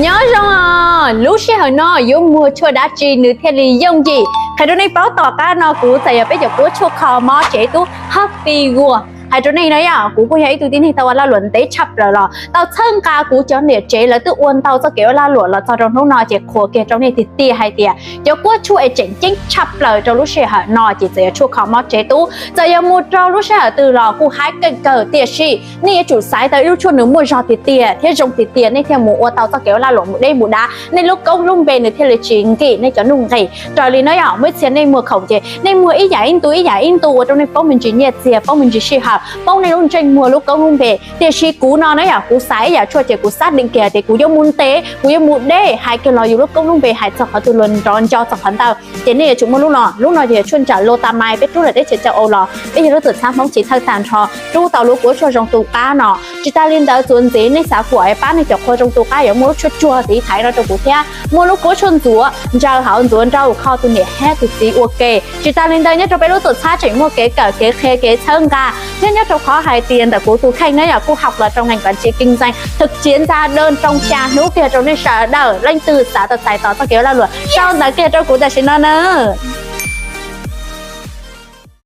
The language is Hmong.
Nyob zoo os, lub sij hawm no yuav muag tshuaj dab tsi nws thiaj li yooj yim? Qhia rau nej paub, tom qab no kuv txawm yog peb cov kuab tshuaj kho mob tsev tub Happy World. Hais rau nej na yom, kuv kuj yog ib tug tib neeg tau ua lag luam ntev tshaj plaws los tau txhawb nqa kuv cov niam tsev lawv twb ua ntau txoj kev ua lag luam los txog rau hnub no ces qhuas kiag rau nej tiag tiag hais tias cov kuab tshuaj es tseem ceeb tshaj plaws rau lub sij hawm no ces txawm yog tshuaj kho mob tsev tub. Txawm yog mus rau lub sij hawm twg los kuj hais keej kawg, tiam sis nej yuav tsum xaiv tau ib lub tshuaj nws muaj zog tiag tiag thiab zoo tiag tiag nej thiaj mus ua tau txoj kev ua lag luam mus deb mus dav, nej lub koob lub npe nws thiaj li tsis nkim nej cov nuj nqis. Raws li no yog muaj ib txhia nej muag khoom ces nej muag ib yam ib ntu ib yam ib ntu ua rau nej poob me ntsis nyiaj txiag, poob me ntsis sij hawm, poob nej lub ntsej muag lub koob lub npe. Tiam sis kuv no na yom, kuv xaiv ib yam tshuaj ces kuv xav deev kiag tias kuv yuav mus ntev, kuv yuav mus deb, hais kiag los yus lub koob lub npe hais txog qhov twg luag nrov nco txog qhov ntawd. Ces nej yuav tsum muaj lub no, lub no ces yog tshuaj ntsawm Lotamais, peb rub lawm teb chaws Cauj Aus los peb yog lub tuam txhab Hmoob chiv thawj tag nrho rub tau lub kuab tshuaj zoo tu qab no. Tsis tas li ntawd, txuas ntxiv nej xav kuas pab nej cov qhua zoo tu qab yuav muaj lub tshuaj tsuag tiv thaiv no rau kuv thiab, muaj lub kuab tshuaj ntxuav ntsaws hauv ntxuav nrau kho tus niam thiab tus txiv ua ke. Tsis tas li ntawd, nyob rau peb lub tuam txhab tseem muaj kev kawm kev qhia kev txhawb nqa thiab nyob rau qhov hais tias ntawm kuv tus kheej na yom, kuj học luật trong ngành quản trị kinh doanh, thực chiến ra đơn trong xya hnub kiag rau nej sawv daws, leej twg xav tau txais tos txoj kev ua lag luam sau ntawv kiag rau kuv tam sim no na.